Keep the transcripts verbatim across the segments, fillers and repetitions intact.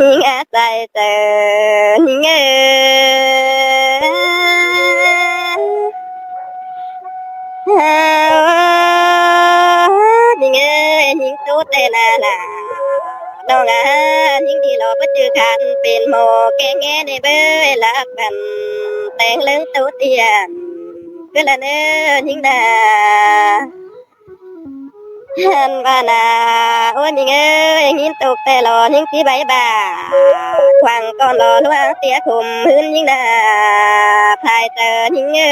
ꞌnhính a sai chaư ꞌnhính ơi. ꞌNhính ơi, ꞌnhính tố ꞌtẹ ꞌna lả. ꞌNọng a, ꞌnhính đi lo báu ꞌchư khan pên ꞌmo kéng é ꞌnị báu lác băn téng ꞌlớng tố tiên. ꞌCứ ꞌlạ ꞌnớ ꞌnhính đa. ꞌHăn ꞌva ꞌna, ôi ꞌnhính ơi, ꞌnhính tốc ꞌtẹ lo ꞌnhính ꞌchí bái bả. Thoảng ꞌcọn lo ꞌluống ꞌtiế khum ꞌhướn ꞌnhính đa. Thái chaư ꞌnhính ơi.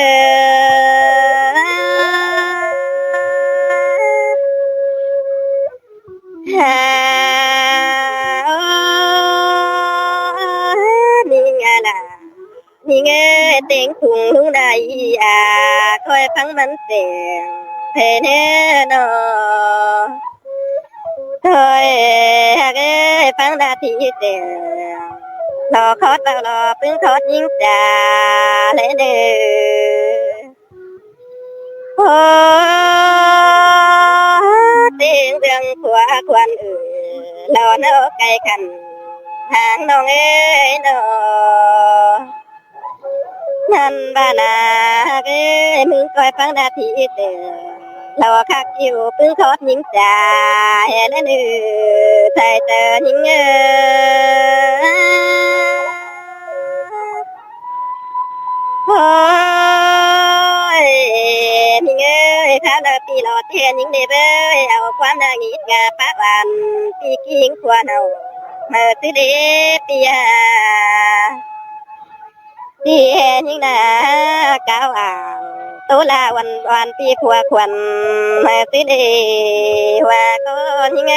Ha, ơ, ꞌnhính a lả. ꞌNhính ơi, ꞌtếng khung ꞌluống đa ꞌnị a, khỏi ꞌphắng ꞌmắn tẻng, pên ꞌnớ ꞌnọ. Khỏi ꞌhặc ơi, ꞌphắng đa ꞌtếng tẻng. Lo khót ꞌvạu lo ꞌpứng khót ꞌnhính cha ꞌlế ꞌnớ. Ơ, ꞌtếng ꞌdương khua khuôn ư, lo ꞌnọ cai khăn, háng ꞌnọng ơi ꞌnọ. ꞌHăn ꞌva ꞌna ꞌhặc ơi, ꞌmứng khỏi ꞌphắng đa ꞌtếng tẻng. Lo khắc ꞌchịu ꞌpứng khót ꞌnhính cha, hê ꞌlế ꞌnớ, thái chaư ꞌnhính ơi. Ôi, ꞌnhính ơi, kháo đa ꞌpi lo ꞌtẹ ꞌnhính đe bới, au ꞌquám đa ꞌnghịt ꞌnga pák ꞌván, ꞌpi ꞌkính khua ꞌnọ, ꞌmự ꞌtứ đe ꞌpi a. ꞌTí hê ꞌnhính đa cáo ảng, tố la uôn uôn ꞌpi khua khuôn, ꞌmự ꞌtứ đe hua ꞌcốn ꞌnhính ơi.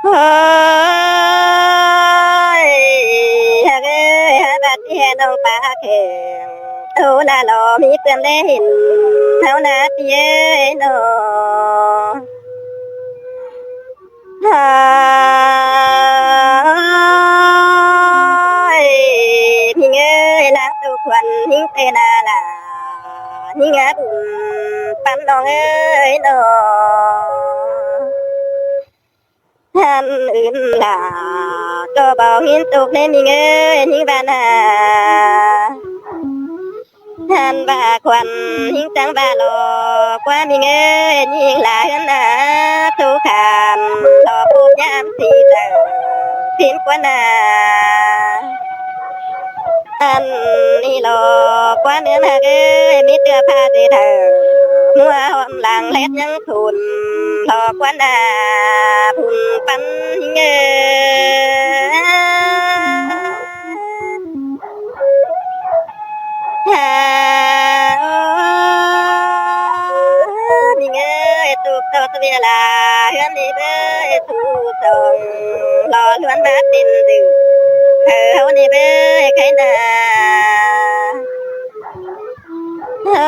Ôi, ꞌhặc ơi, hák bát ꞌtẹ ꞌnọng pák kheng, tố la lo ꞌmí ꞌpươn ꞌlế hên, ꞌháu ꞌna ꞌpi ơi ꞌnọ. Ôi, ꞌnhính ơi, ꞌláng tô khuôn ꞌnhính ꞌtẹ ꞌna lả, ꞌnhính a bun păn ꞌnọng ơi ꞌnọ. ꞌHăn ứn lả, ꞌcọ báu ꞌnghín tốc ꞌnê ꞌnhính ơi, ꞌnhính ꞌva ꞌna. ꞌHăn ꞌva khuôn ꞌnhính chắng ꞌva lo ꞌquá ꞌnhính ơi, ꞌnhính lả ꞌhướn ꞌna, tô khan lo púp ꞌnhám sí chaư, sín ꞌquá ꞌna. ꞌHăn ꞌnị lo ꞌquá ꞌnướng ꞌhặc ơi, ꞌmí ꞌtưa ꞌpha ꞌdệt hảư, ꞌmúa ꞌhôm lăng ꞌlét ꞌnhắng phun, lo ꞌquá ꞌna phun păn ꞌnhính ơi. Ha, ơ, ꞌnhính ơi, tốc ꞌtọ ꞌtưa ꞌviạk la ꞌhướn ꞌnị bới, thu sông lo ꞌluôn ꞌmá pên dưm, hảư ꞌháu ꞌnị bới, khay ꞌna. Ơ,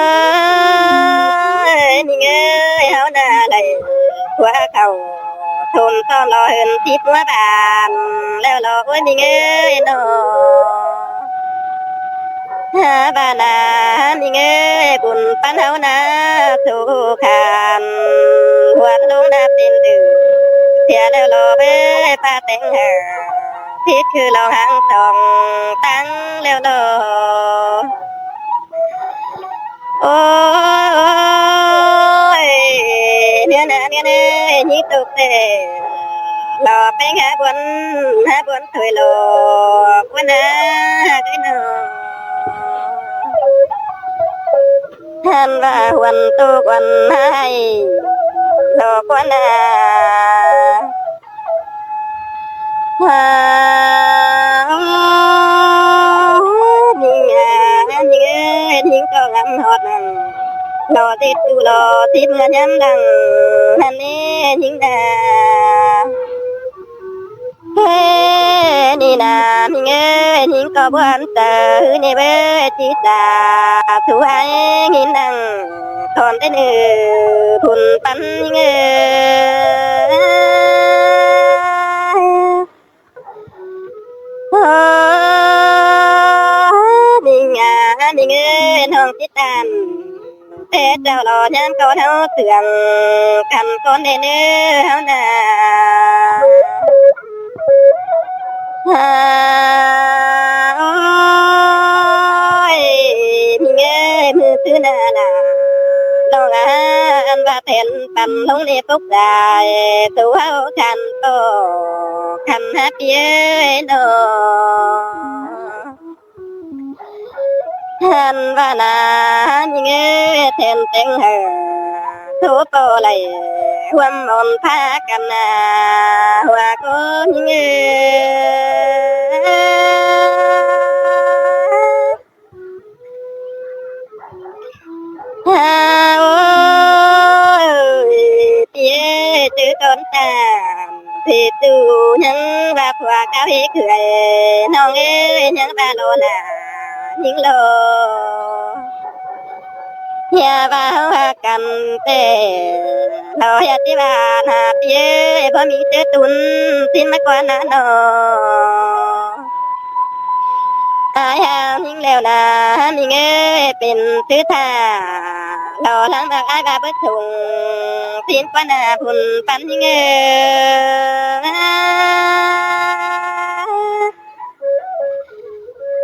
ꞌnhính ơi, ꞌháu ꞌna đảy khua khảu, thôm ꞌtóm lo hên tít ꞌmúa ban, ꞌlẹo lo ꞌquá ꞌnhính ơi ꞌnọ. Ha, ꞌva ꞌna, ꞌnhính ơi, bun păn ꞌháu ꞌna, tô khan, huôn ꞌluống ꞌna pên dưm, sia ꞌlẹo lo bới, ꞌpá téng hảư, tít khư lo háng song, táng ꞌlẹo lo. Ôi, ꞌnhính ꞌna, ꞌnhính ơi, ꞌnhính tốc ꞌtẹ lo péng hák bón, hák bón thôi lo ꞌquá ꞌna, ꞌhặc ơi ꞌnọ. ꞌHăn ꞌva huôn tốc huôn ꞌhại lo ꞌquá ꞌna. Ha, ơ, ꞌnhính a, ꞌnhính ơi, ꞌnhính ꞌcọ ngắm ꞌhọt ꞌnặn. Lo ꞌdệt tu lo ꞌdệt ꞌmưa ꞌnhám lăng, ꞌhăn ê ꞌnhính đa. Hê, ꞌnị ꞌna, ꞌnhính ơi, ꞌnhính ꞌcọ bón chaư, ꞌnị bới, ꞌchí ta, thu ai ꞌnghín đăng, khon ꞌtến ư, phun păn ꞌnhính ơi. Ơ, ꞌnhính a, ꞌnhính ơi, ꞌnọng ꞌchí tan. Té chảu lo ꞌnhám ꞌcọ ꞌháu ꞌtương căn ꞌcốn ꞌnê ꞌnớ ꞌháu ꞌna. Ôi, ꞌnhính ơi, ꞌmự thứ ꞌna ꞌna, ꞌnọng a, ăn ꞌva then păn ꞌlống ꞌnê phúc dai, tu ꞌháu căn ꞌcọ căn hák ꞌpi ơi ꞌnọ. Hăn ꞌva ꞌna, ꞌnhính ơi, then téng hảư, thu ꞌpo lai, ꞌhuôm ón ꞌphạ căn ꞌna, ꞌhua ꞌcốn ꞌnhính ơi. Ôi, ꞌpi ơi, ꞌchư ꞌcốn ta, ꞌpi ꞌchu ꞌnhắng ꞌva phua cáo hí khưởi, ꞌnọng ơi, ꞌnhắng ꞌva lo ꞌna, ꞌnhính lo. ꞌHia ꞌva ꞌháu hák căn ꞌtẹ, lo ꞌhia ꞌchí ꞌva ꞌna ꞌpi ơi, báu ꞌmí ꞌchư tủn, ꞌsịn ꞌmá ꞌquá ꞌna ꞌnọ. Ải hák ꞌnhính ꞌlẹo ꞌna, ꞌnhính ơi, pên ꞌchư tha, lo ꞌláng ꞌmặc ải ꞌva bớt thủng, ꞌsịn ꞌquá ꞌna phun păn ꞌnhính ơi.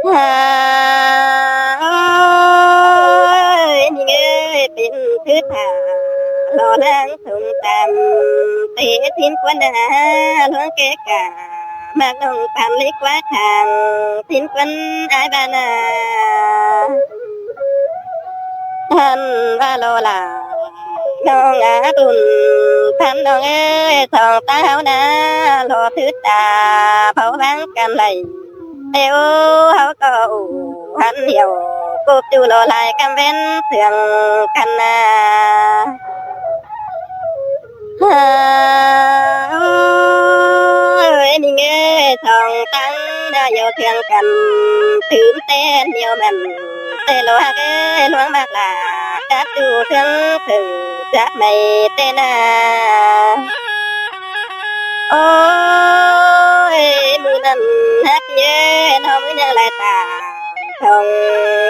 Ôi, ꞌnhính ơi, pên ꞌchư tha, lo ꞌláng thủng tăm, ꞌtẹ ꞌsịn ꞌquá ꞌna, ꞌluống kẻ cả, ꞌmặc ꞌnọng păn ꞌlế ꞌquá khang, ꞌsịn ꞌquá ải ꞌva ꞌna. Hăn ꞌva lo ꞌla, ꞌnọng a tủn, păn ꞌnọng ơi, song ta ꞌháu ꞌna, lo thứ ta, pháo vang căn lai. Eo ꞌháu ꞌcọ ủ hăn hiẻo, cộp ꞌchu lo lai căm ꞌvén sương căn ꞌna. Ôi, ꞌnhính ơi, song tang ꞌna hiẻo sương căn, tứm ꞌtén hiẻo mẳn, ꞌtẹ lo hák ơi, ꞌluống ꞌmặc ꞌla, cắp ꞌchu sương sương, cắp ꞌmạy ꞌtẹ ꞌna. Ôi, ꞌmự ꞌnặn hák ꞌpi ơi, ꞌnọng ꞌmự ꞌnhắng lai ta. Song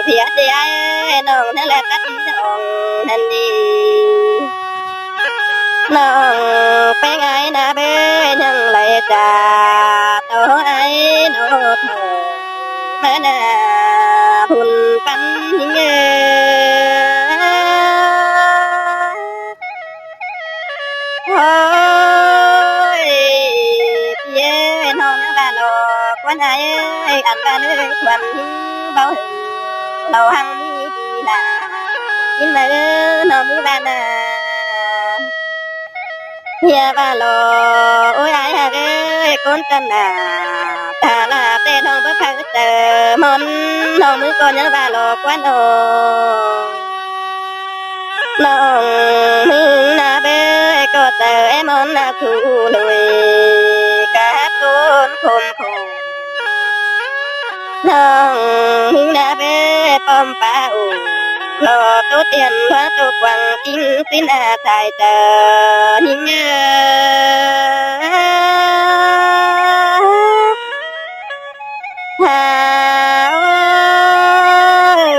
ꞌpi ơi, ꞌnọng ꞌnhắng lai cắp ꞌpi ꞌnọng ꞌnặn đi. ꞌNọng ꞌpéng ải ꞌna bới ꞌnhắng lai ta, tô ải ꞌnọ thoi ꞌmá ꞌna phun păn ꞌnhính ơi. Ôi, ꞌpi ơi, ꞌnọng ꞌnhắng ꞌva lo, ꞌquá ꞌna ơi, ăn ꞌva ꞌnớ khuôn ꞌhính báu hưng, lo hăng ꞌmí đi ꞌla, ꞌnhính ꞌva ꞌnọng ꞌmứ ꞌva ꞌna. ꞌHia ꞌva lo, ôi ải hák ơi, ꞌcốn căn ꞌna, ta ꞌla ꞌtẹ ꞌnọng báu phaư chaư, ꞌmón ꞌnọng ꞌmứ ꞌcọ ꞌnhắng ꞌva lo ꞌquá ꞌnọng. ꞌNọng ꞌmứ ꞌna bới ꞌcọ chaư é ꞌmón ꞌna su lui, cá ꞌcốn khôm khổ. ꞌNọng ꞌmứ ꞌna bới pom pá ủ, lo ꞌtố tiên ꞌluống ꞌtố quăng ꞌchính ꞌsịn ꞌna sai chaư ꞌnhính ơi. Hák ơi,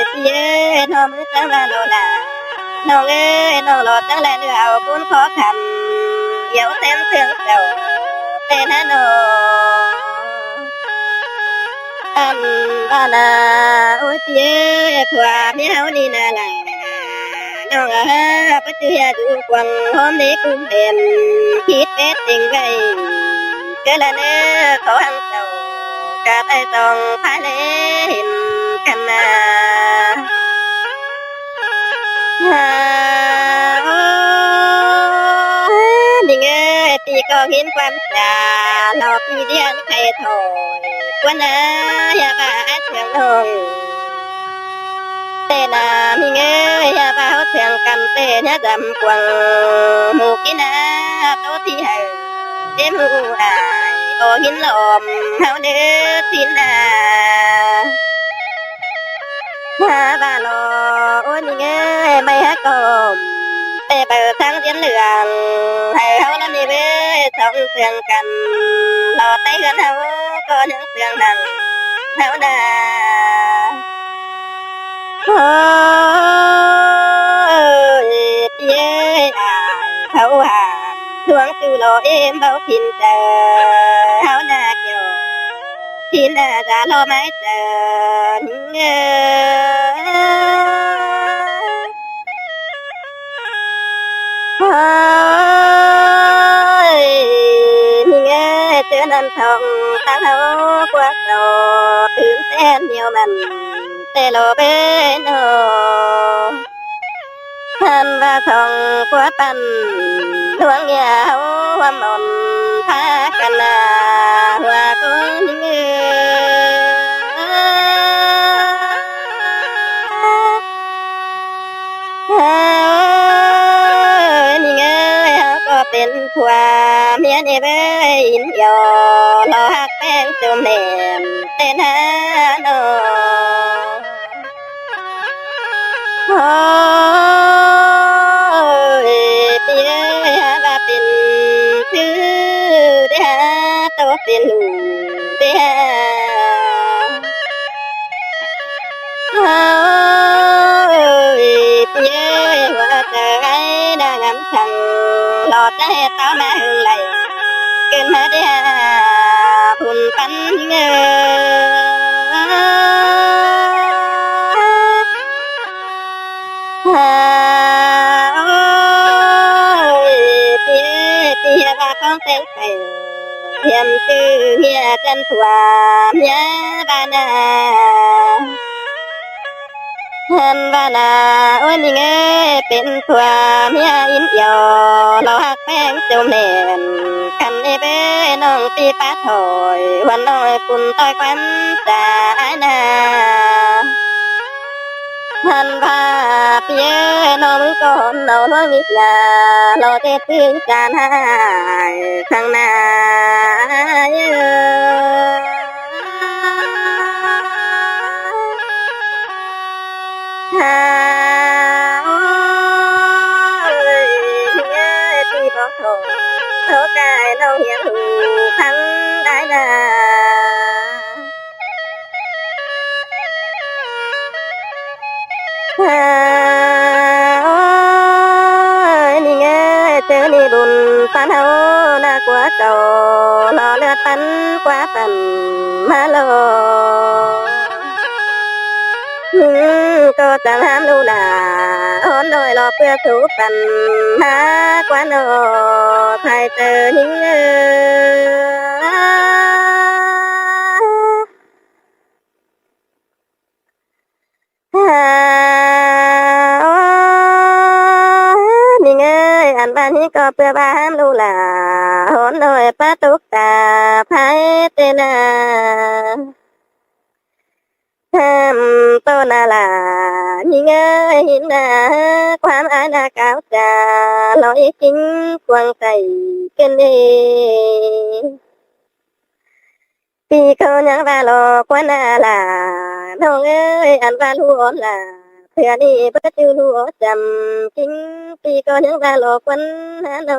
ꞌpi ơi, ꞌnọng ꞌmứ ꞌchắng ꞌva lo ꞌla. ꞌNọng ơi, ꞌnọng lo ꞌchắng lai ꞌnư au ꞌcốn khó khăn, hiẻo ꞌtén sương chảu ꞌtẹ ꞌna ꞌnọ. Ăn ꞌva ꞌna, ôi ꞌpi ơi, phua ꞌmía ꞌháu ꞌnị ꞌna lai. ꞌNọng a, báu ꞌchư ꞌhia dú quăng ꞌhôm đé cúm đen, khít pét têng ꞌvạy. Cá ꞌla ꞌnớ, khó hăng chảu, cá tai tong phái lễ hên căn ꞌna. Hák ơi, ꞌnhính ơi, ꞌpi ꞌcọ ꞌhịn ꞌquám sa, lo ꞌpi đi ăn khay thoi, ꞌquá ꞌna, ꞌhia ꞌva ải sương ꞌnọng. ꞌTẹ ꞌna ꞌnhính ơi, ꞌhia ꞌva ꞌháu sương căn ꞌtẹ ꞌnhá dăm quăng, ꞌmự kin ꞌna, ꞌtố ꞌti hảư, ꞌtếm ꞌhụ ải, ꞌcọ ꞌhịn lom, ꞌháu ꞌnớ ꞌsịn ꞌna. Hák ꞌva lo, ôi ꞌnhính ơi, ꞌmạy hák ꞌcọ ꞌtẹ baư tháng ꞌdiến lương, hảư ꞌháu ꞌlắm ꞌnị bới, song sương căn, lo ꞌtẹ ꞌhướn ꞌháu, ꞌcọ ꞌnhắng sương nẳng, ꞌháu ꞌna. Ôi, ꞌlẹo ꞌếm báu khỉn chaư ꞌháu ꞌna kiẻo, khỉn ꞌna dá lo ꞌmái chaư. Ôi, ꞌnhính ơi, ꞌchớ ꞌnặn thỏng ꞌtáng ꞌháu ꞌquá so, tứm ꞌtén ꞌnéo mẳn ꞌtẹ lo bến ꞌnọ. ꞌHăn ꞌva thỏng ꞌquá păn ꞌluống ꞌnhá ꞌháu ꞌhuôm ꞌmón ꞌphạ căn ꞌna ꞌhua ꞌcốn ꞌnhính ơi. Ôi, ꞌnhính ơi, ꞌháu ꞌcọ pên phua ꞌmía ꞌnị ꞌvới, ín ꞌlẹo lo ꞌhặc ꞌpéng chôm hẻm ꞌtến ha ꞌnọ. Ôi, ꞌpi ơi, hák ꞌva pên thứ đé hák, ꞌtố pên ꞌlụk đé hák. Ôi, ꞌpi ơi, ꞌhua chaư ái ꞌna ngắm thăng, lo ꞌchá ꞌhẹt ꞌtó ꞌmá ꞌhưng lay, ꞌcứn ꞌmá đé hák phun păn ꞌnhính ơi. Ôi, ꞌpi ơi, ꞌpi ơi, ꞌva ꞌcóng ꞌtếng pay hiêm ꞌtứ ꞌmía chăn phua ꞌmía ꞌva ꞌna. ꞌHăn ꞌva ꞌna, ôi, ꞌnhính ơi, pên phua ꞌmía ín ꞌlẹo lo ꞌhặc ꞌpéng chôm hẻm căn ꞌnị ꞌvới, ꞌnọng ꞌpi pá thôi ꞌhuôn ꞌnọi phun ꞌtoi ꞌquám cha ái ꞌna. ꞌHăn ꞌva ꞌpi ơi, ꞌnọng ꞌmứng ꞌcọ ꞌhôn ꞌnọ ꞌluống ꞌnị ꞌnhá lo ꞌdệt ꞌtứ chan ꞌhại khăng ꞌna. Ôi, ꞌnhính ơi, ꞌpi bók thôi, ꞌtố cai ꞌnọng hiên hủ khăng ái ꞌna. Ôi, ꞌnhính ơi, ꞌchớ ꞌnị bun păn ꞌháu ꞌna ꞌquá so, lo ꞌlượt păn ꞌquá păn ꞌmá lo. ꞌNhính ꞌcọ chắng ꞌhám ꞌlụk lả ꞌhôn ꞌnọi lo ꞌpưa sú păn ꞌmá ꞌquá ꞌnọ, thái chaư ꞌnhính ơi. Ôi, ꞌnhính ơi, ăn ꞌva ꞌnhính ꞌcọ ꞌpưa ꞌva ꞌhám ꞌlụk lả ꞌhôn ꞌnọi pá tốc ta phái tê na. ꞌHăm tô na lả ꞌnhính ơi, ꞌhịn na ꞌquám ái ꞌna cáo cha lo í ꞌkính cuông tảy ꞌcứn ê. ꞌPi ꞌcọ ꞌnhắng ꞌva lo ꞌquá ꞌna lả ꞌnọng ơi, ăn ꞌva ꞌlụk ón lả, thửa ꞌnị báu ꞌchư ꞌlụk ón chăm ꞌkính. ꞌPi ꞌcọ ꞌnhắng ꞌva lo ꞌquá ꞌna ꞌnọ.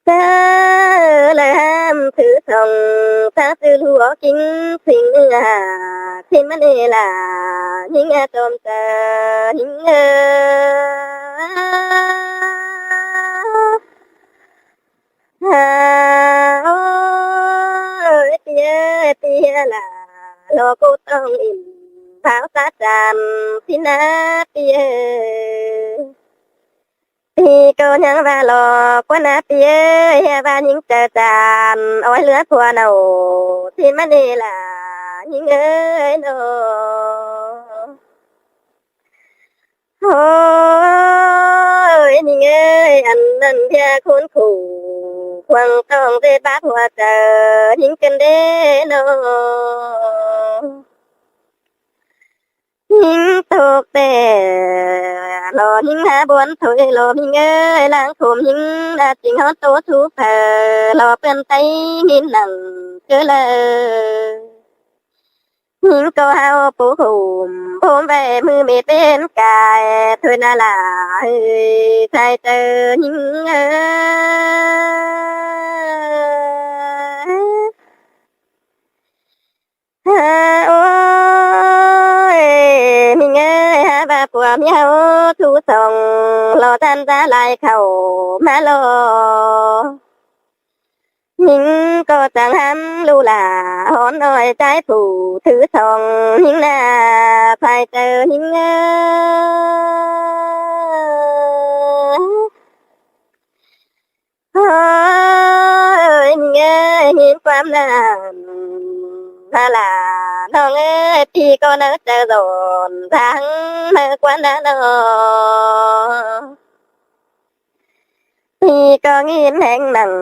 Ta ꞌlới ꞌhăm thứ song, ta ꞌchư ꞌlụk ón ꞌkính, thính ꞌnị hả, thính ꞌmắn ê lả, ꞌnhính a tôm ta, ꞌnhính ơ. Ôi, ꞌpi ơi, ꞌpi ơi lả, lo ꞌcọ ꞌtong ỉn pháo sá chan, ꞌpi ꞌna, ꞌpi ơi. ꞌPi ꞌcọ ꞌnhắng ꞌva lo ꞌquá ꞌna, ꞌpi ơi, ꞌva ꞌnhính chaư chan ói ꞌlứa phua ꞌnọ, ꞌpi ꞌmắn ê lả, ꞌnhính ơi ꞌnọ. Ôi, ꞌnhính ơi, ăn ꞌnặn ꞌviạk khốn khổ, khuang ꞌtong ꞌdệt báp ꞌhua chaư, ꞌnhính ꞌcứn đế ꞌnọ. ꞌNhính tốc ꞌtẹ lo ꞌnhính hák bón thôi lo ꞌnhính ơi, ꞌláng khôm ꞌnhính ꞌna chính ꞌhón ꞌtố sú phaư lo ꞌpươn ꞌTáy ꞌnghín nẳng ꞌcứ ꞌlơ. ꞌNhính ꞌcọ hảư pú khôm bốm ꞌvạy ꞌmự mết pên cai thôi ꞌna lả ơi, thái chaư ꞌnhính ơi. Ôi, ꞌnhính ơi, hák ꞌva phua ꞌmía ꞌháu sú song ꞌtọ ꞌtan dá lai khảu ꞌmá lo. ꞌNhính ꞌcọ chắng hám ꞌlụk lả hón ꞌnọi, ꞌchái phủ thứ song ꞌnhính ꞌna, phải chaư ꞌnhính ơ. Ôi, ꞌnhính ơi, ꞌnhính ꞌquám ꞌnặn ꞌva lả ꞌnọng ơi, ꞌpi ꞌcọ nẳng chaư dọn dáng ꞌmự ꞌquám ꞌnặn lo. ꞌPi ꞌcọ ꞌnghín ꞌhéng nẳng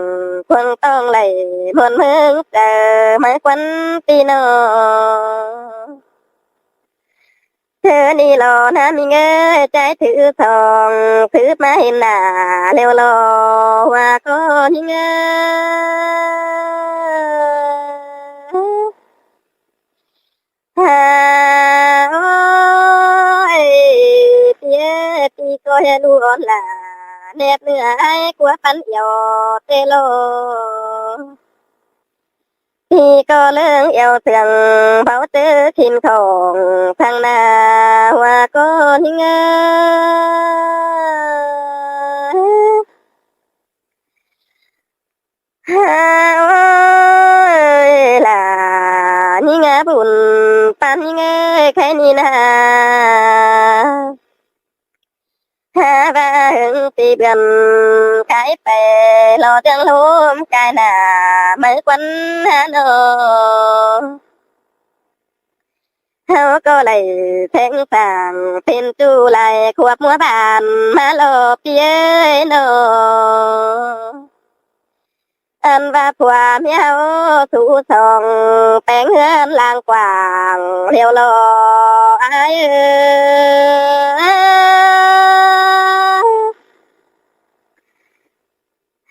cuông ꞌtong đảy ꞌmuôn ꞌmướng chaư ꞌmự ꞌquám ꞌpi ꞌnọ. Thớ ꞌnị lo ꞌna ꞌmính ơi, ꞌchái thứ song thứ ꞌmá hên nả ꞌlẹo lo, ꞌva ꞌcọ ꞌnhính ơi. Ha, ôi, ꞌpi ơi, ꞌpi ꞌcọ ꞌhế ꞌlụk ón lả ꞌnép ꞌnưa ai ꞌcua păn eo ꞌtẹ lo. ꞌPi ꞌcọ ꞌlớng eo sương báu ꞌtứ khỉn khong thăng ꞌna, ꞌva ꞌcọ ꞌnhính ơi. Ha, ôi, lả ꞌnhính ơ, bun păn ꞌnhính ơi, khay ꞌnị ꞌna. Ha, ꞌva ꞌhướng ꞌpi bươn cai pay lo ꞌtướng ꞌlốm cai nả ꞌmự ꞌquám ꞌnặn lo. ꞌHáu ꞌcọ đảy théng sảng pên ꞌchu lai khuốp ꞌmúa bản ꞌmá lo ꞌpi ơi ꞌnọ. Ăn ꞌva phua ꞌmía ꞌháu sú song péng ꞌhướn lang quảng ꞌlẹo lo ai ơi.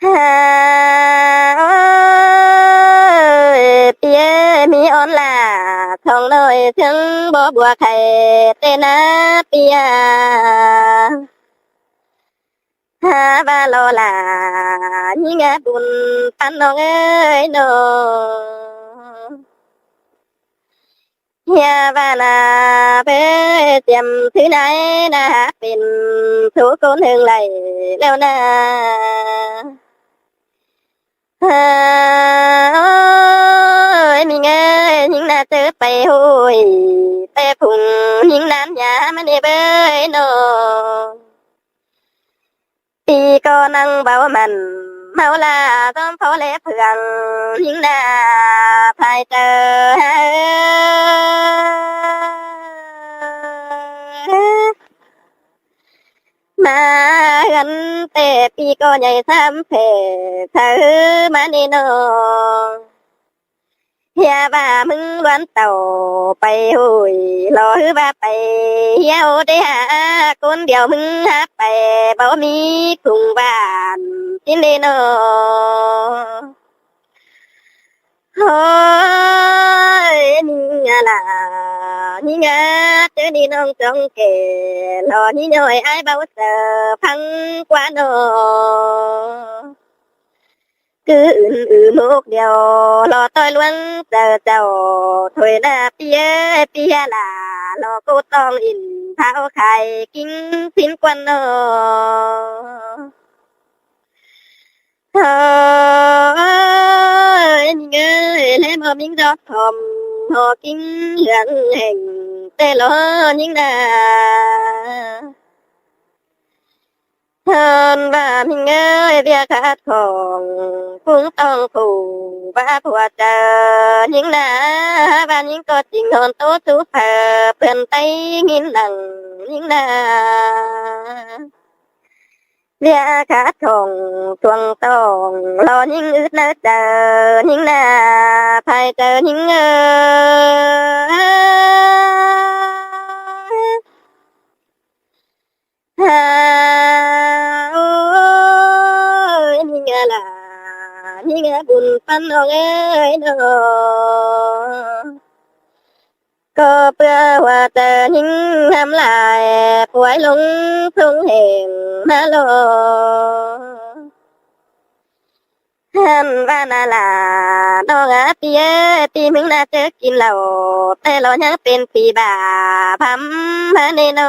Ha, ôi, ꞌpi ơi, ꞌmí ón lả song ꞌnọi ꞌsướng bó bua khay ꞌtẹ ꞌna ꞌpi a. Ha, ꞌva lo lả ꞌnhính ơ, bun păn ꞌnọng ơi ꞌnọ. ꞌHia ꞌva ꞌna bới ꞌtiêm thứ nải ꞌna hák pên sú ꞌcốn ꞌhướng đảy ꞌlẹo ꞌna. Ha, ôi, ꞌmính ơi, ꞌnhính ꞌna ꞌchớ pay ꞌhội ꞌtẹ phung ꞌnhính ꞌnan ꞌnhá ꞌmá ꞌnị bới ꞌnọ. ꞌPi ꞌcọ ꞌnăng báu mẳn ꞌmáu ꞌla ꞌdóm pháu ꞌlé phượng ꞌnhính ꞌna, phải chaư ha. ꞌMá ꞌhướn ꞌtẹ ꞌpi ꞌcọ ꞌnhạy sam phẻ chaư ꞌmá ꞌnị ꞌnọ. ꞌHia ꞌva ꞌmứng ꞌluốn tảu pay ꞌhội lo ꞌhứ ꞌva pay ꞌhiếu đé hả, ꞌcốn điêu ꞌmứng hák pay báu ꞌmí khung bản ꞌchí ꞌnị ꞌnọ. Ôi, ꞌnhính ơ lả, ꞌnhính ơ, ꞌchớ ꞌnị ꞌnọng chong kẻ lo ꞌnhính ơi, ai báu chaư phắng ꞌquá ꞌnọ. Cứ ứn ư mốc điêu lo ꞌtoi ꞌluống chaư chảu thôi ꞌna ꞌpi ơi, ꞌpi ꞌhia lả lo ꞌcọ ꞌtong ỉn tháo khai ꞌkính ꞌsín ꞌquăn ꞌnọ. Ôi, ꞌnhính ơi, ꞌlé ꞌmo ꞌmính dók thom ꞌhọ ꞌkính ꞌhướng hẻng ꞌtẹ lo ꞌnhính ꞌna. Hơn ꞌva ꞌnhính ơi, ꞌviạk khát khong phung ꞌtong phủ ꞌva phua chaư ꞌnhính ꞌna, ꞌva ꞌnhính ꞌcọ ching hôn ꞌtố sú phaư pươn ꞌTáy ꞌnghín nẳng ꞌnhính ꞌna. ꞌViạk khát khong chuông ꞌtong lo ꞌnhính ứt ꞌnớ chaư ꞌnhính ꞌna, phải chaư ꞌnhính ơ. Ha, ôi, ꞌnhính ơ lả, ꞌnhính ơ bun păn ꞌnọng ơi ꞌnọ. ꞌCọ ꞌpưa ꞌhua chaư ꞌnhính ꞌhăm lai, phuai ꞌlống sung hẻng ꞌmá lo. Hăn ꞌva ꞌna lả ꞌnọng a ꞌpi ơi, ꞌpi ꞌmứng ꞌna ꞌchớ kin lảu, ꞌtẹ lo ꞌnhắng pên ꞌpi bả phăm ꞌmá ꞌnị ꞌnọ.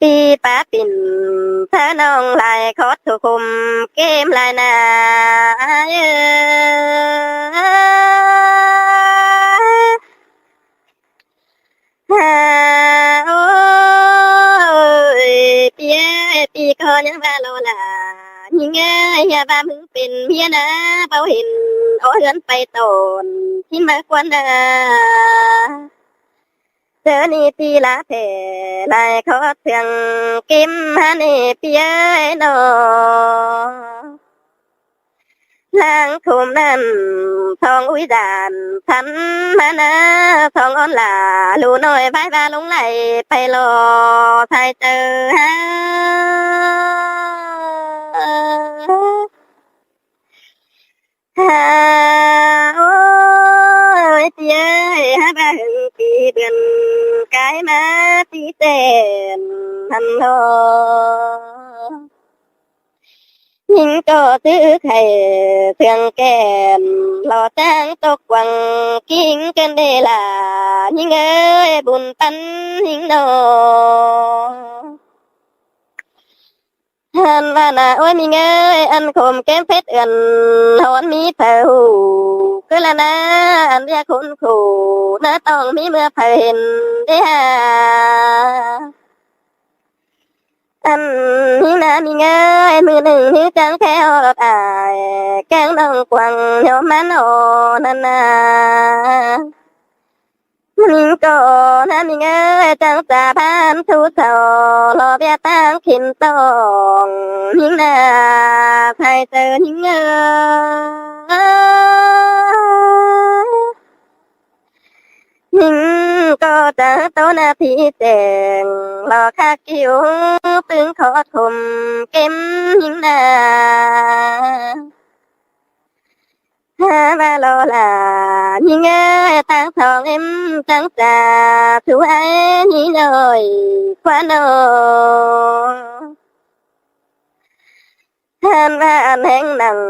ꞌPi pá pỉn, ꞌthá ꞌnọng lai khót thu khôm kêm lai na. Ơi ơi, ꞌpi ơi, ꞌpi ꞌcọ ꞌnhắng ꞌva ꞌlo la. ꞌNhính ơi, ꞌva ꞌmứng pên ꞌmía ꞌná, báu hên ók ꞌhướn pay tỏn, ꞌchí ꞌmá ꞌquán na. ꞌChớ ꞌnị ꞌpi ꞌlạ ꞌpẹ lai khót sương kêm ꞌhán ꞌnị ꞌpi ơi ꞌnọ. ꞌLáng khôm ꞌnặn song ꞌúi dan săn ꞌmá ꞌná, song ón lả ꞌlu ꞌnọi ꞌvái ꞌva ꞌlống lai pay lo sai chaư ha. Ha, ôi, ꞌpi ơi, ha ꞌva hưng kỉ bươn cai ꞌmá ꞌti tẻn hăn lo. ꞌNhính ꞌcọ tứ khay sương kẻn lo ꞌtáng tốc quăng kính cơn đê lả. ꞌNhính ơi, bun păn ꞌnhính ꞌnọ. Hăn ꞌva na, ôi, ꞌmính ơi, ăn khôm kêm phết ươn hón ꞌmí phaư hủ, ꞌcứ ꞌla ꞌná, ăn ꞌviạk khốn khổ ꞌná tỏng ꞌmí ꞌmưa phaư hên đé ha. Ăn ꞌmính ꞌná ꞌmính ơi, ꞌmự ꞌnưng ꞌmính chắng khéo ꞌlọt ải, kéng ꞌnọng quăng ꞌnhóm ꞌmắn ổ ꞌnặn na. ꞌMính ꞌcọ ꞌná ꞌmính ơi, chắng cha phan thu thỏ lo ꞌviạk ꞌtáng khỉn tỏng ꞌmính na, sai chaư ꞌnhính ơi. ꞌMính ꞌcọ chắng ꞌtố ꞌná ꞌpi tẻng lo khắc kiu ꞌpứng khót khôm kêm ꞌnhính na. Ha ꞌva lo lả ꞌnhính ơi, ꞌtáng song ꞌếm chắng cha sú ai ꞌnhính ơi ꞌquá ꞌnọ. Hăn ꞌva ăn ꞌhéng nẳng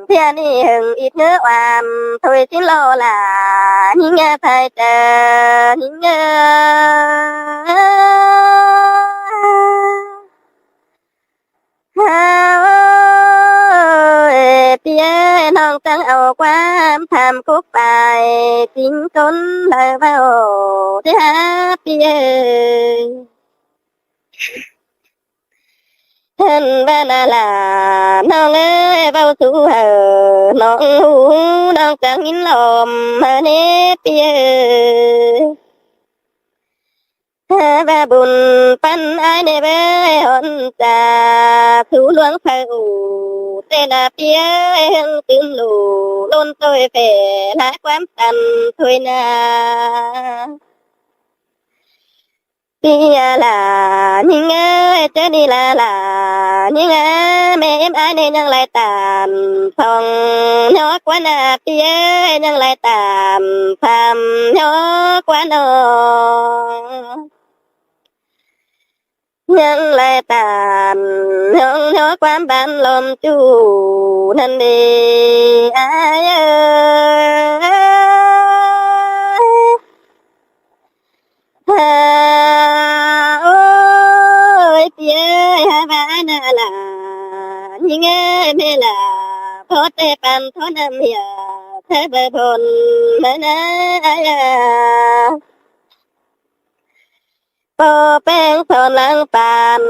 ꞌviạk ꞌnị hưng ít ꞌngớ oan thôi ꞌchí lo lả ꞌnhính ơi, sai chaư ꞌnhính ơi. Ha ơi, ꞌpi ơi, ꞌnọng chắng au ꞌquám tham cốc pay chính ꞌcốn đaư ꞌva ổ đé ha ꞌpi ơi. Hăn ꞌva na lả ꞌnọng ơi, ꞌvạu sú hảư ꞌnọng hú, ꞌnọng chắng ꞌnghín lom ꞌmá ꞌnê ꞌpi ơi. Ha ꞌva bun păn ai ꞌnê ꞌvới hón cha sú ꞌluống phaư ủ, ꞌtẹ na ꞌpi ơi, hưng tứm lủ ꞌlốn ꞌtội phẻ lai ꞌquám tăn thôi na. ꞌPi a lả ꞌnhính ơi, ꞌchớ ꞌnị la lả ꞌnhính a, ꞌme ꞌếm ai ꞌnê ꞌnhắng lai tản song ꞌnhó ꞌquá na ꞌpi ơi, ꞌnhắng lai tản tham ꞌnhó ꞌquá ꞌnọ. ꞌNhắng lai tản ꞌnhó ꞌnhó ꞌquám ban lom ꞌchu ꞌnặn đi ai ơi. Ha ôi, ꞌpi ơi, ha ꞌva na lả ꞌnhính ơi, ꞌme lả ꞌpó ꞌtẹ păn thó năm hia, ꞌthớ bơ bôn ꞌmá na ai a. ꞌPó ꞌpéng son lăng păn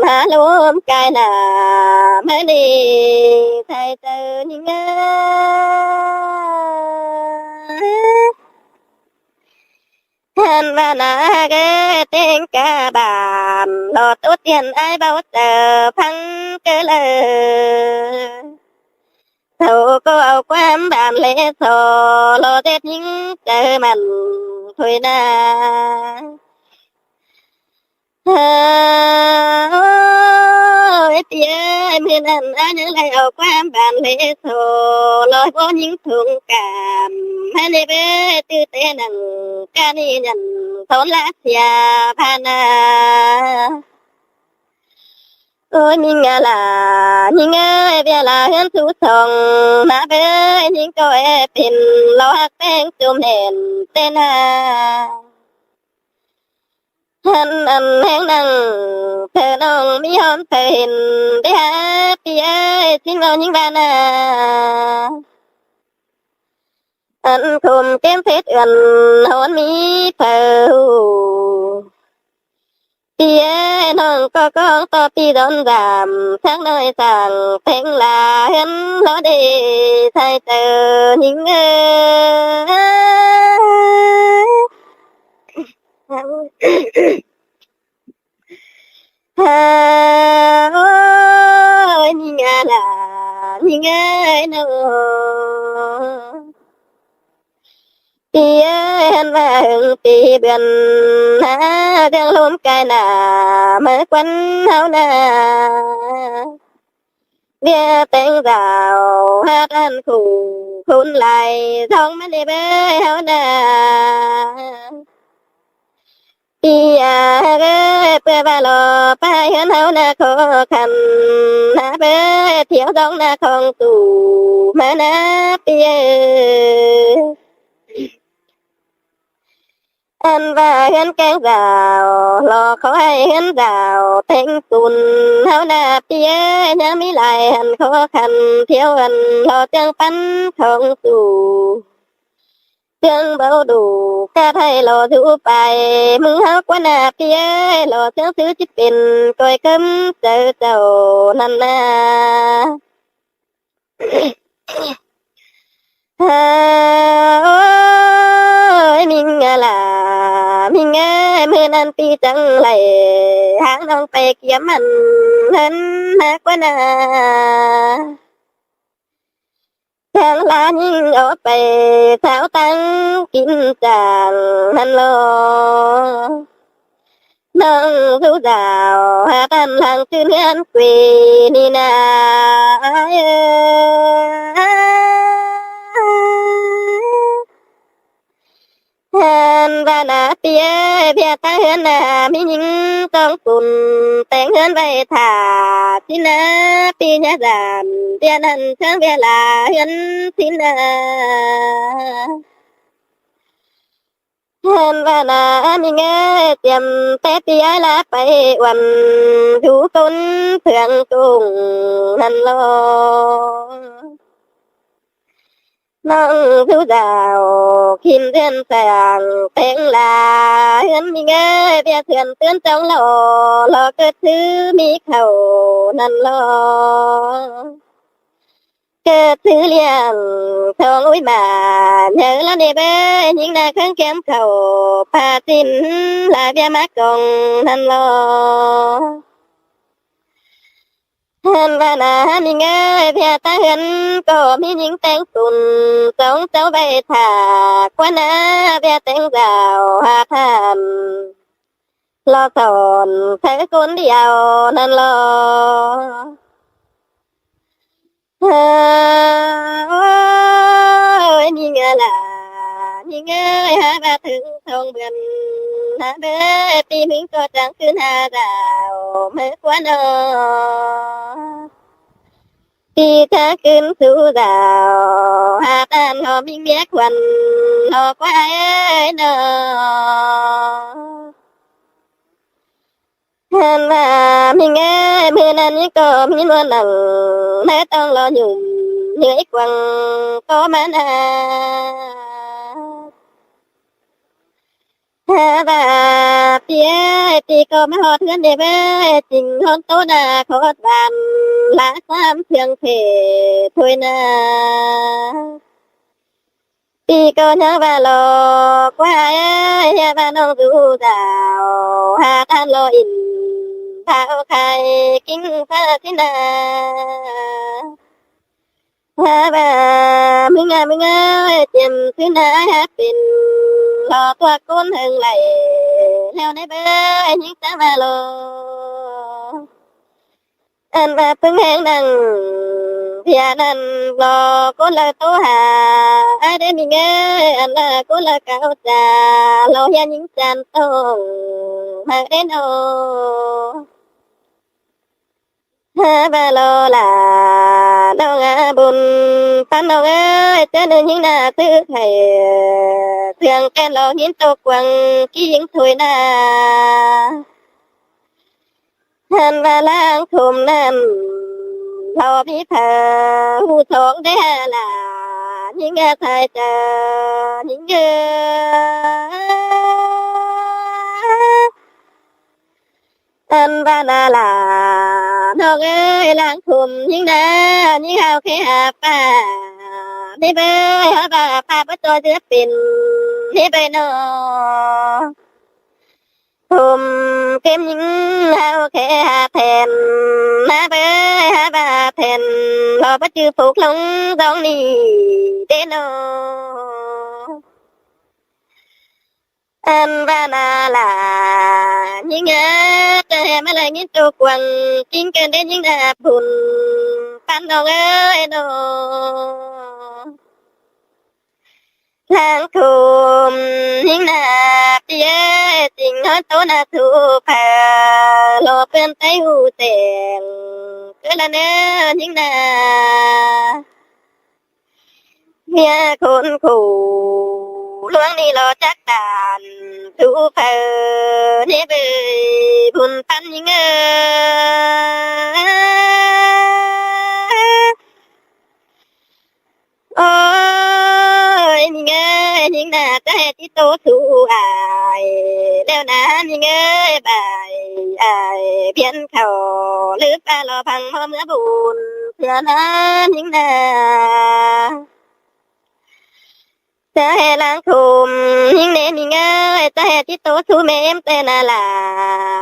ha ꞌlốm cai na ꞌmá ꞌnị, sai chaư ꞌnhính ơi. Hăn ꞌva na ꞌcớ ꞌtếng cá bản lo ꞌtố tiên ai ꞌvạu chaư ꞌphắng ꞌcớ ꞌlơ. Sau ꞌcọ au ꞌquám bản lễ so lo ꞌdệt ꞌnhính chaư mẳn thôi na. Ha ôi, ꞌpi ơi, ꞌmự ꞌnặn ai ꞌnhắng lai au ꞌquám bản lễ so lo báu ꞌnhính thông cảm. Ha ꞌnê bơ tư ꞌtẹ nẳng ca ꞌnị nhẳn thốn lá sia pha na. Ôi, ꞌmính a ꞌlạ, ꞌnhính ơi, ꞌviạk ꞌlạ ꞌhướn sú song, ꞌna bới ꞌnhính ꞌcọ é pên, lo ꞌhặc ꞌpéng ꞌchum hên ꞌtến ha. ꞌHắn ăn ꞌhéng ꞌnăng, phaư ꞌnọng ꞌmí ꞌhón phaư hên, đảy ha ꞌpi ơi, ꞌsịn lo ꞌnhính ꞌva ꞌna. Ăn khôm kén phết ươn ꞌhón ꞌmí phaư ꞌhụ. ꞌPi ơi, ꞌnọng ꞌcọ ꞌcóng ꞌto ꞌpi dón dam, sắc ꞌnọi sảng ꞌpéng ꞌlạ ꞌhướn lo đảy sai chaư ꞌnhính ơi. Ha, ôi, ꞌnhính a ꞌlạ, ꞌnhính ơi ꞌnớ. ꞌPi ơi, ꞌhắn ꞌva hưng ꞌpi bươn ha, ꞌdương ꞌlốm cai nả, ꞌmá quan ꞌháu ꞌna. ꞌViạk téng dảo, hák ăn khủ, khốn lai, ꞌdóng ꞌmá ꞌnị bới ꞌháu ꞌna. ꞌPi a ơi, ꞌpưa ꞌva lo ꞌpá ꞌhướn ꞌháu ꞌna khó khăn, ꞌna bới thiếu ꞌdóng ꞌna khong tủ, ꞌmá ꞌna ꞌpi ơi. Ăn ꞌva ꞌhướn kéng dảo, lo khó hảư ꞌhướn dảo, téng tủn ꞌháu ꞌna ꞌpi ơi, ꞌnhắng ꞌmí lai hăn khó khăn, thiếu ăn lo ꞌchương păn khong tủ. ꞌCương báu đủ, cát hảư lo dú pay, ꞌmứng ꞌháu ꞌquá ꞌna ꞌpi ơi, lo ꞌchương thứ ꞌchí pên, ꞌcoi ꞌcắm chaư chảu ꞌnặn ꞌna. Ha, ôi, ꞌmính a ꞌlạ, ꞌmính ơi, ꞌmưa ꞌnặn ꞌpi chắng đảy, háng ꞌnọng pay kiêm ăn, ꞌhướn ꞌhặc ꞌquá ꞌna. Tháng ꞌlạ ꞌnhính ók pay, sáo táng kin chang ꞌnặn lo. ꞌNọng dú dảo, hák ăn lăng ꞌchưn ꞌhướn quê ꞌnị ꞌna. ꞌHắn ꞌva ꞌna ꞌpi ơi, ꞌviạk ꞌtáng ꞌhướn ꞌna, ꞌmí ꞌnhính ꞌtóng tủn, téng ꞌhướn ꞌvạy thả, ꞌsịn ꞌna, ꞌpi ꞌnhá dản, ꞌviạk ꞌnặn ꞌcháng ꞌviạk ꞌlạ ꞌhướn ꞌsịn ꞌna. ꞌHắn ꞌva ꞌna, ꞌmính ơi, ꞌtiêm té ꞌpi ơi ꞌlạ pay uôn, dú cốn ꞌphượng ꞌcốn ꞌnặn lo. ꞌNọng dú dảo, khỉn ꞌdươn sảng, téng ꞌlạ ꞌhướn ꞌmính ơi, ꞌviạk ꞌsướng ꞌtướn chóng lo, lo ꞌcợt thứ ꞌmí khảu ꞌnặn lo. ꞌCợt thứ ꞌliệng, song ꞌúi ꞌmá, ꞌnhớ ꞌlạ ꞌnị bới, ꞌnhính ꞌna ꞌkhớng kiêm khảu, pha ꞌsịn, ꞌlạ ꞌviạk ꞌmá cong ꞌnặn lo. ꞌHắn ꞌva ꞌna, ꞌmính ơi, ꞌviạk ꞌtáng ꞌhướn ꞌcọ ꞌmí ꞌnhính téng tủn, chóng chảu ꞌvạy thả, ꞌquá ꞌna, ꞌviạk téng dảo, hák ꞌhặn lo son, ꞌsớ cốn điêu ꞌnặn lo. Ôi, ꞌnhính a ꞌlạ, ꞌnhính ơi, hák ꞌva thứng song bươn, ꞌna bới ꞌpi ꞌmính ꞌcọ chắng ꞌcứn ha dảo, ꞌmá ꞌquá ꞌnọ. ꞌPi chắng ꞌcứn sú dảo, hák ăn lo ꞌmính ꞌmiế khuôn, lo ꞌquá ơi ꞌnọ. ꞌHắn ꞌva ꞌmính ơi, ꞌmưa ꞌnặn ꞌnhính ꞌcọ ꞌmí ꞌmuôn nẳng, ꞌnớ ꞌtóng lo nhủm, ꞌnhới quăng ꞌcọ ꞌmá ꞌna. Ha ꞌva ꞌpi ơi, ꞌpi ꞌcọ ꞌmá ꞌhọt ꞌhướn ꞌnị bới, ching ꞌhọn ꞌtố ꞌna khót ban, ꞌlạ ꞌsám ꞌphượng phê thôi ꞌna. ꞌPi ꞌcọ ꞌnhắng ꞌva lo, ꞌquá ơi, hák ꞌva ꞌnọng dú dảo, hák ăn lo in, bao khai, kin pha ꞌsịn ꞌna. Hák ꞌva, ꞌmứng a, ꞌmứng ơi, ꞌtiêm ꞌsịn ꞌna, hák pên, lo ꞌtọa cốn ꞌhưng đảy, ꞌlẹo ꞌnị bới, ꞌnhính chắng ꞌva lo. Ăn ꞌva ꞌpứng ꞌhéng ꞌnăng, ꞌviạk ꞌnặn lo cốn đaư ꞌtố ha, ai đé ꞌmính ơi, ăn ꞌva cốn đaư cáo cha, lo ꞌhiạk ꞌnhính chan tông, ꞌmá đé ꞌnọ. Hả, ꞌva lo là ꞌnọng a bun păn ꞌnọng ơi, ꞌchớ ꞌnị ꞌnhính nả ꞌtứ thảy, ꞌsướng kén lo ꞌnghín tô quăng ꞌkính thôi nả. Hăn ꞌva ꞌláng khôm ꞌnặn, lo ꞌmí pha ꞌhụ song đé hả là ꞌnhính a sai ꞌchớ ꞌnhính ơi. Ăn ꞌva nả là ꞌnọng ơi, ꞌláng khôm ꞌnhính nả, ꞌnhính hao khe hả ꞌpa, ꞌmí ꞌvới hả ꞌva ꞌpa báu ꞌchoi dưa pên, ꞌmí ꞌvới ꞌnọ. Khôm ꞌkêm ꞌnhính hao khe hả then, ꞌmá ꞌvới hả ꞌva then, lo báu ꞌchư phốc ꞌlống dong ꞌnị đé ꞌnọ. Ăn ꞌva nả là ꞌnhính a, ꞌchớ hả ꞌmá lai ꞌnghín tô quăng ꞌkính kơn đé ꞌnhính nả bun păn ꞌnọng ơi ꞌnọ. ꞌLáng khôm ꞌnhính nả ꞌpi ơi, ꞌchính ꞌhón tô nả su pha, lo ꞌpươn ꞌtếng ꞌhụ tẻng, ꞌcứ ꞌlạ ꞌnớ ꞌnhính nả. ꞌMía khốn khổ ꞌluống ꞌnị lo chắc tản, su pha ꞌnị ꞌvới bun păn ꞌnhính ơi. Ôi, ꞌnhính ơi, ꞌnhính nả ꞌchớ hả ꞌchí tô su ai, ꞌlẹo nả ꞌnhính ơi, ꞌvạy ai, piến khảu, ꞌlứp ꞌva lo phăng ꞌmo ꞌmứa bun, sia nả ꞌnhính nả. ꞌChớ hả ꞌláng khôm ꞌnhính ꞌnị ꞌnhính ơi, ꞌchớ hả ꞌchí tô su ꞌme ꞌếm ꞌtẹ nả là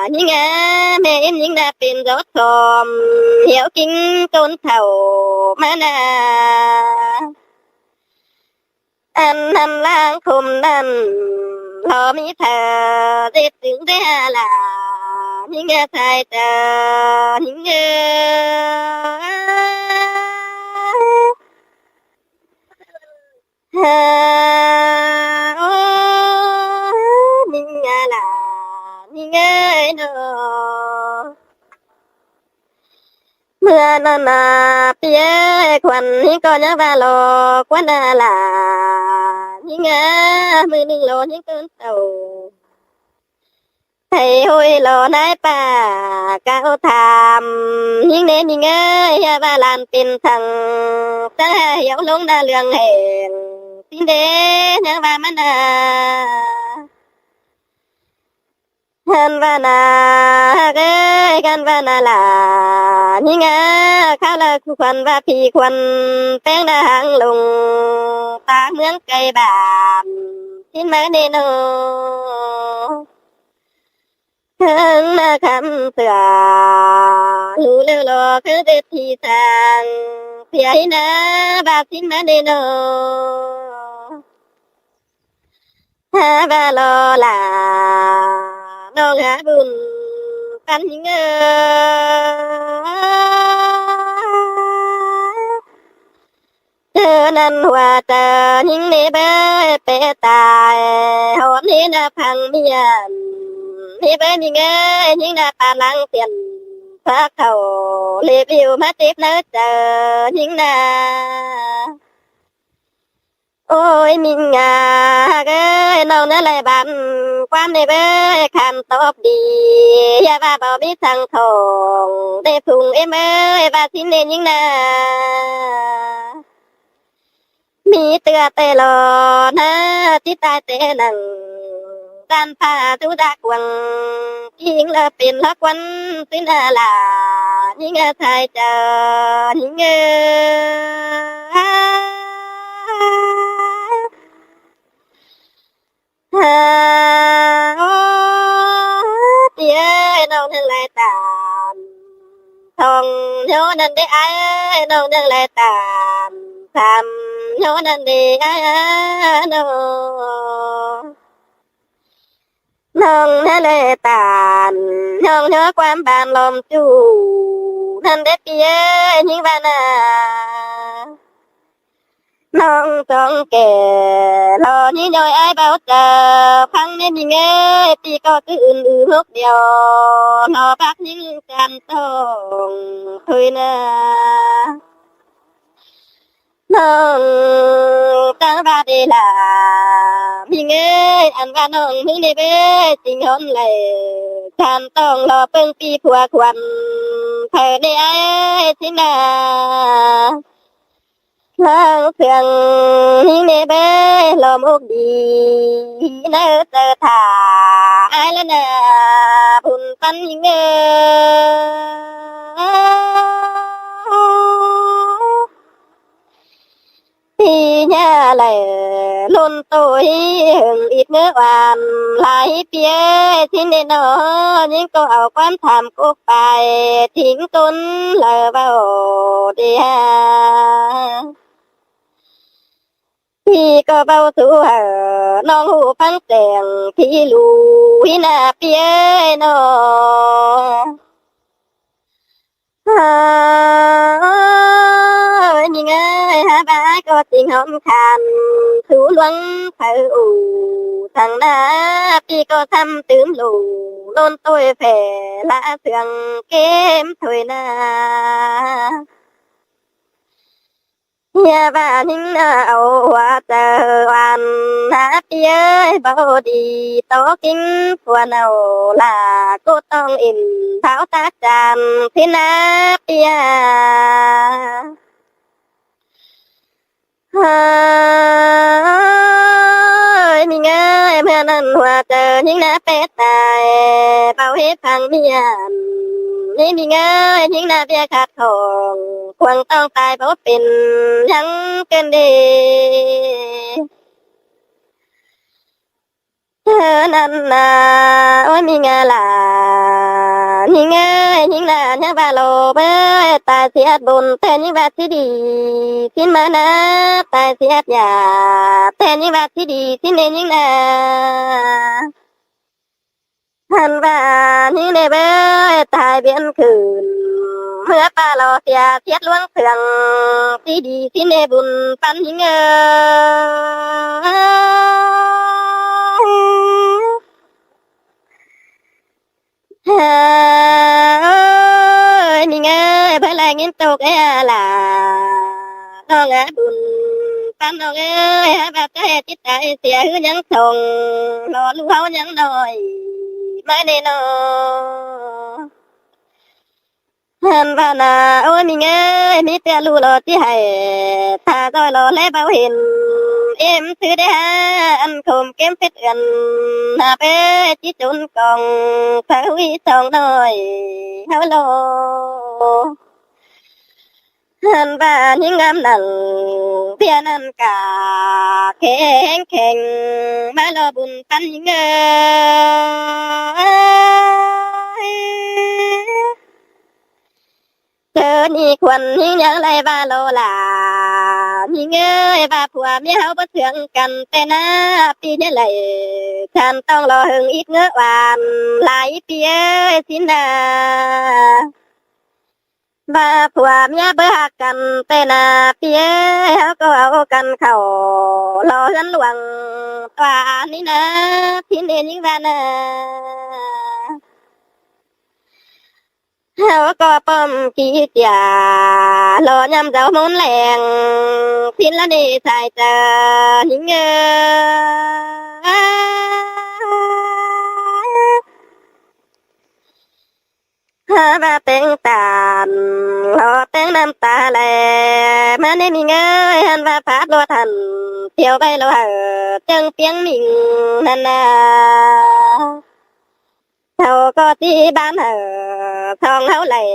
ꞌnhính a, ꞌme ꞌếm ꞌnhính nả pên dốt sôm, hiếu ꞌkính ꞌcốn thảu ꞌmá nả. Ăn ꞌnặn ꞌláng khôm ꞌnặn, lo ꞌmí pha ꞌdệt tứng đé hả là ꞌnhính a sai ꞌchớ ꞌnhính ơi. Hả, ơ, ꞌnhính a là ꞌnhính ơi ꞌnọ. ꞌMưa ꞌnặn nả ꞌpi ơi, khuôn ꞌnhính ꞌcọ ꞌnhá ꞌva lo khuôn nả là ꞌnhính a, ꞌmưa ꞌnưng lo ꞌnhính ꞌcốn tảu. Thảy ꞌhội lo nải ꞌpa cáo tham ꞌnhính ꞌnê ꞌnhính ơi, hả ꞌva ꞌlan pên săng, ꞌchớ hả hiếu ꞌlống nả ꞌlương hẻng, ꞌsín đé ꞌnhá ꞌva ꞌmắn nả. Hăn ꞌva nả hák ơi, hăn ꞌva nả là ꞌnhính a, kháo ꞌlạ khuôn ꞌva phi khuôn, ꞌpéng nả háng lông, ta ꞌmướng cay bản, ꞌsín ꞌmá ꞌnê ꞌnọ. Háng nả khắm sửa, ꞌlú ꞌlẹo lo khá ꞌdệt thi sang, sia ꞌhí nả ꞌva ꞌsín ꞌmá ꞌnê ꞌnọ. Hả ꞌva lo là ꞌnọng hả bun păn ꞌnhính ơi. ꞌChớ ꞌnặn hua ꞌchớ ꞌnhính ꞌnê bới pé tai, hóm ꞌnê nả phăng miên. ꞌNê bới ꞌnhính ơi, ꞌnhính nả pán lăng tiên, phá khảu, lê biu ꞌmá chếp nả ꞌchớ ꞌnhính nả. Ôi, ꞌmính a, hák ơi, ꞌnọng nả lai bản, ꞌquám ꞌnê bới, khăn tóp đi, hả ꞌva báu ꞌmí săng thỏng, đê phung ꞌếm ơi, ꞌva ꞌsín ꞌnê ꞌnhính nả. ꞌMí ꞌtưa ꞌtẹ lo nả, ꞌchí tai ꞌtẹ nẳng, ꞌtan pha sú đa quăng, ꞌchí ꞌnhính ꞌlạ pên ꞌlọ khuôn, ꞌsín a là ꞌnhính a sai ꞌchớ ꞌnhính ơi. Hả, ơ, ꞌpi ơi, ꞌnọng ꞌnưng lai tản, thong ꞌnhó ꞌnặn đé ai, ꞌnọng ꞌnưng lai tản, tham ꞌnhó ꞌnặn đé ai, ơ, ꞌnọng. ꞌNọng ꞌnhá lai tản, ꞌnọng ꞌnhó ꞌquám bản lom ꞌchu, ꞌnặn đé ꞌpi ơi, ꞌnhính ꞌva nả. ꞌNọng chong kẻ lo ꞌnhí ꞌnọi ai báu chaư, ꞌphắng ꞌnị ꞌmí ꞌngới, ꞌpi ꞌcọ ꞌcứ ứn ư hốc điêu, lo bác ꞌnhính chăn tông thôi na. ꞌNọng chắng ꞌva đi lả ꞌmí ꞌngới, ăn ꞌva ꞌnọng ꞌmí ꞌnị bới, chính hóm đảy chăn tông lo ꞌpơng ꞌpi phua khuôn, phaư đi ai chính na. Lăng phiêng ꞌmí ꞌnị bới, lo mốc đi ꞌnớ chaư thả ai ꞌlạ na, bun ꞌpắn ꞌmí ꞌngới. ꞌPi ꞌnhá đảy ꞌlốn ꞌtội hơng ít ꞌngớ oan lai ꞌpi ơi, chính ꞌnị ꞌnọ ꞌnhính ꞌcọ au ꞌquám tham cốc pay, chính ꞌcốn ꞌlạ ꞌvạu đi ha. ꞌPi ꞌcọ ꞌvạu sú hảư ꞌnọng ꞌhụ ꞌphắng chẻng, ꞌpi ꞌlụk ꞌhí na ꞌpi ơi ꞌnọ. Ơ, ꞌmí ꞌngới, hák ꞌva ꞌcọ chính hóm khan sú ꞌluống phaư ụ, thăng na ꞌpi ꞌcọ ꞌchăm tứm ꞌlụk, ꞌlốn ꞌtội phẻ ꞌlạ sương kêm thôi na. ꞌNhá ꞌva ꞌnhính na au hua chaư oan, hák ꞌpi ơi báu đi tó ꞌkính phua ꞌnạu, lả ꞌcọ tong ỉn tháo tá chăn ꞌtến na ꞌpi a. Ơ, ꞌmí ꞌngới, ꞌmưa ꞌnặn hua chaư ꞌnhính na pét tai, báu hế phăng ꞌmí ăn. ꞌNị ꞌmí ꞌngới, ꞌnhính na ꞌviạk khát khong, cuông tong tai báu pên dắng ꞌcợn đi. ꞌNhính ꞌnặn na, ôi ꞌmí ꞌngá lả, ꞌnhính ơi, ꞌnhính na ꞌnhá ꞌva lo bới, tai siết bun ꞌtẹ ꞌnhính ꞌva sí đi sín ꞌmá na, tai siết dạp ꞌtẹ ꞌnhính ꞌva sí đi sín ꞌnê ꞌnhính na. ꞌHặn ꞌva ꞌnhính ꞌnê bới, tai biên khửn ꞌmưa ꞌpa lo sia siết ꞌluống sương, sí đi sín ꞌnê bun ꞌpắn ꞌnhính ơi. Ơi, ꞌnhính ơi, bới lai ꞌnghín tốc ê a lả, ꞌnọng a bun ꞌpắn ꞌnọng ơi, hák ꞌva ꞌchớ ê tít tai sia ꞌhứ ꞌnhắng sông, lo ꞌlụk ꞌháu ꞌnhắng ꞌnọi ꞌmá ꞌnê ꞌnọ. ꞌHặn ꞌva na, ôi ꞌnhính ơi, ꞌmí ꞌtưa ꞌlụk lo ꞌchí hảy, thả ꞌdội lo ꞌlé báu hên, êm thứ đé há, ăn khôm kém phết ươn, hả bới ꞌchí chốn cong, phaư ꞌhuy song ꞌnọi ꞌháu lo. ꞌHặn ꞌva ꞌnhính ngắm nẳng, ꞌviạk ꞌnặn cả, khéng khéng, ꞌmá lo bun ꞌpắn ꞌnhính ơi. ꞌChớ ꞌnị khuôn ꞌnhính ꞌnhắng lai ꞌva lo lả, ꞌnhính ơi, ꞌva phua ꞌmía ꞌháu báu sương căn ꞌtẹ na, ꞌpi ꞌnhá lai chăn tong lo hơng ít ꞌngớ oan lai ꞌpi ơi sín na. ꞌVa phua ꞌmía báu ꞌhặc căn ꞌtẹ na, ꞌpi ơi, ꞌháu ꞌcọ au căn khảu lo ꞌhướn luông ꞌtọa ꞌnị na, sín ꞌnê ꞌnhính ꞌva na. ꞌHáu ꞌcọ pom kí sia lo ꞌnhăm dau ꞌmôn leng, sín ꞌlạ ꞌnị sai chaư ꞌnhính ơi. Hả ꞌva téng tan lo téng ꞌnặm ta lai, ꞌmá ꞌnê ꞌnhính ơi, ꞌhặn ꞌva pháp lo thăn, thiêu ꞌvạy lo hảư ꞌchương piếng ꞌnhính ꞌnặn na. Sau ꞌcọ ꞌchí ban hảư song ꞌháu lai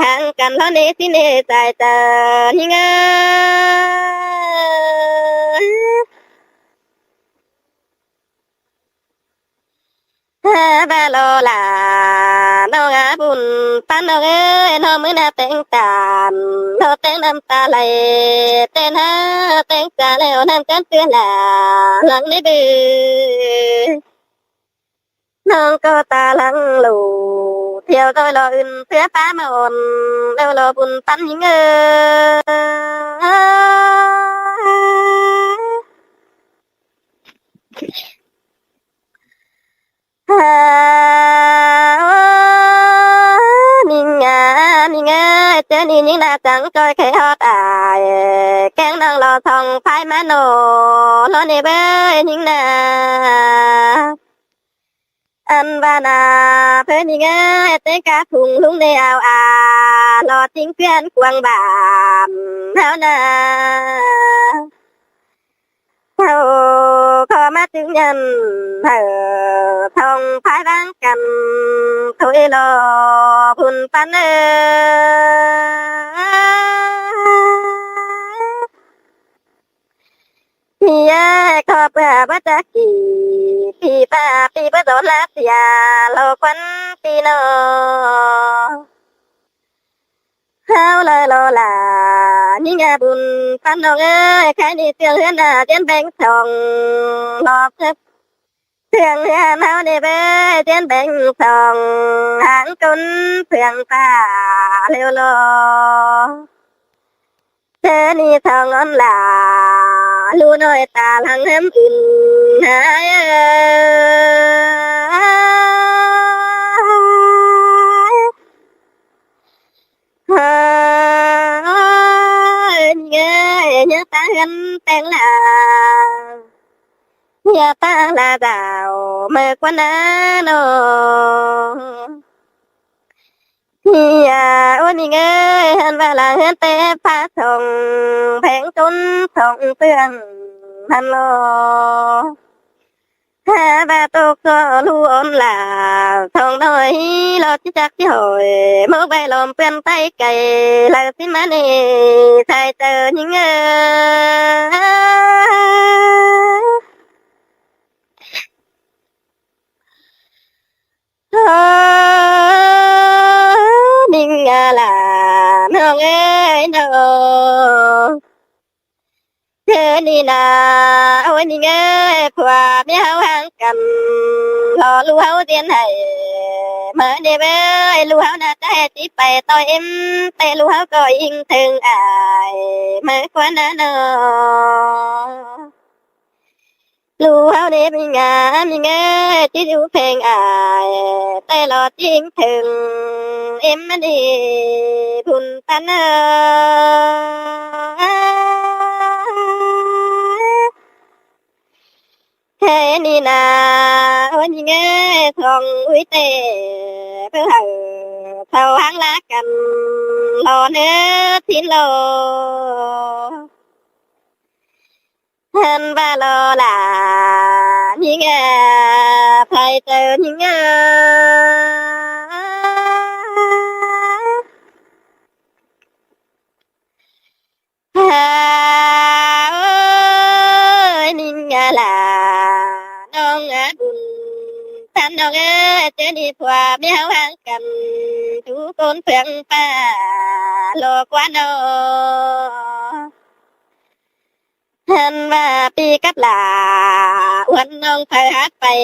háng căn lo ꞌnê sín ꞌnê sai chaư ꞌnhính ơi. Hả ꞌva lo lả, ꞌnọng a bun ꞌpắn ꞌnọng ơi, ꞌnọng ꞌmứ na téng tan, lo téng ꞌnặm ta lai, ꞌtẹ na téng ta lai, ꞌnặm căn ꞌchưa lả lăng ꞌnê bới. ꞌNọng ꞌcọ ta lăng ꞌlụk, thiêu ꞌdội lo ưn ꞌpưa ꞌpá ꞌmá ôn, lo lo bun ꞌpắn ꞌnhính ơi. Ơ, ơ, ꞌminh ơi, ꞌminh ơi, ꞌchớ ꞌnị ꞌnhính ꞌna chắng ꞌchoi khay ꞌhọt ai, kéng ꞌnọng lo song phái ꞌmá ꞌnọ, lo ꞌnị bới ꞌnhính ꞌna. Ăn ꞌva ꞌna, ꞌpưa ꞌminh ơi, ꞌtếng cá phung ꞌlung ꞌnị au a, lo ꞌchính ꞌquiến cuông bam ꞌháu ꞌna. ꞌHáu ꞌcọ ꞌmá chứng nhân hảư song phái ꞌváng căn thôi lo phun pắn ơi. ꞌPi ơi, ꞌcọ ꞌpưa báu chắc kỉ ꞌpi ꞌpa ꞌpi báu dón ꞌlạ sia lo quan ꞌpi ꞌnọ. ꞌHáu ꞌlới lo lả ꞌnhính a bun pắn ꞌnọng ơi, khay ꞌnị ꞌsướng ꞌhướn a ꞌdiến béng song lo sớp. ꞌSướng ꞌhướn ꞌháu ꞌnị bới ꞌdiến béng song háng ꞌcốn ꞌphướng ꞌpạ ꞌlẹo lo. ꞌCớ ꞌnị song ón lả ꞌlu ꞌnọi ta lăng ꞌhướn ứn hả ơi. Ơ, ơ, ơ, ꞌnhính ơi, ꞌnhá ta ꞌhướn ꞌtếng lả, ꞌnhá ta lả dảo ꞌmự quan ꞌna ꞌnọ. ꞌNhá, ơ, ꞌnhính ơi, hăn ꞌva lả ꞌhướn té ꞌphạ song, pheng ꞌcốn song ꞌpương hăn lo. Hả ꞌva ꞌtộc ꞌcọ ꞌlu ón lả song ꞌnọi lo ꞌchí chắc ꞌchí hỏi, ꞌmớ ꞌvạy lom ꞌpươn ꞌTáy cay, ꞌlạ ꞌsịn ꞌmá ꞌnị sai chaư ꞌnhính ơi. Ơ, ꞌnhính a lả ꞌnọng ơi ꞌnọng. ꞌCớ ꞌnị ꞌna, ơ, ꞌnhính ơi, phua ꞌmía ꞌháu háng căn lo ꞌlu ꞌháu ꞌdiến hảy. ꞌMự ꞌnị bới ꞌlu ꞌháu ꞌna ꞌchá ꞌhế ꞌchí pay ꞌtoi ꞌếm, té ꞌlu ꞌháu ꞌcọ ꞌhịn thưng ai ꞌmự quan ꞌna ꞌnọ. ꞌLu ꞌháu ꞌnị ꞌminh a, ꞌminh ơi, ꞌchí dú pheng ai, té lo ꞌchí ꞌhịn thưng ꞌếm ꞌmá ꞌnị phun pắn ơ. Khay ꞌnị ꞌna, ơ, ꞌnhính ơi, song ꞌuối té ꞌpưa hảư sau háng ꞌlạ căn lo ꞌnớ ꞌsịn lo. Hăn ꞌva lo lả ꞌnhính a, pay chaư ꞌnhính a. Hả ơi, ꞌnhính a lả ꞌnọng a bun pắn ꞌnọng ơi, ꞌchớ ꞌnị phua ꞌmía ꞌháu háng căn, dú ꞌcốn ꞌphướng ꞌpạ lo quan ꞌnọ. Hăn ꞌva ꞌpi cắp lả uôn ꞌnọng phaư hák pay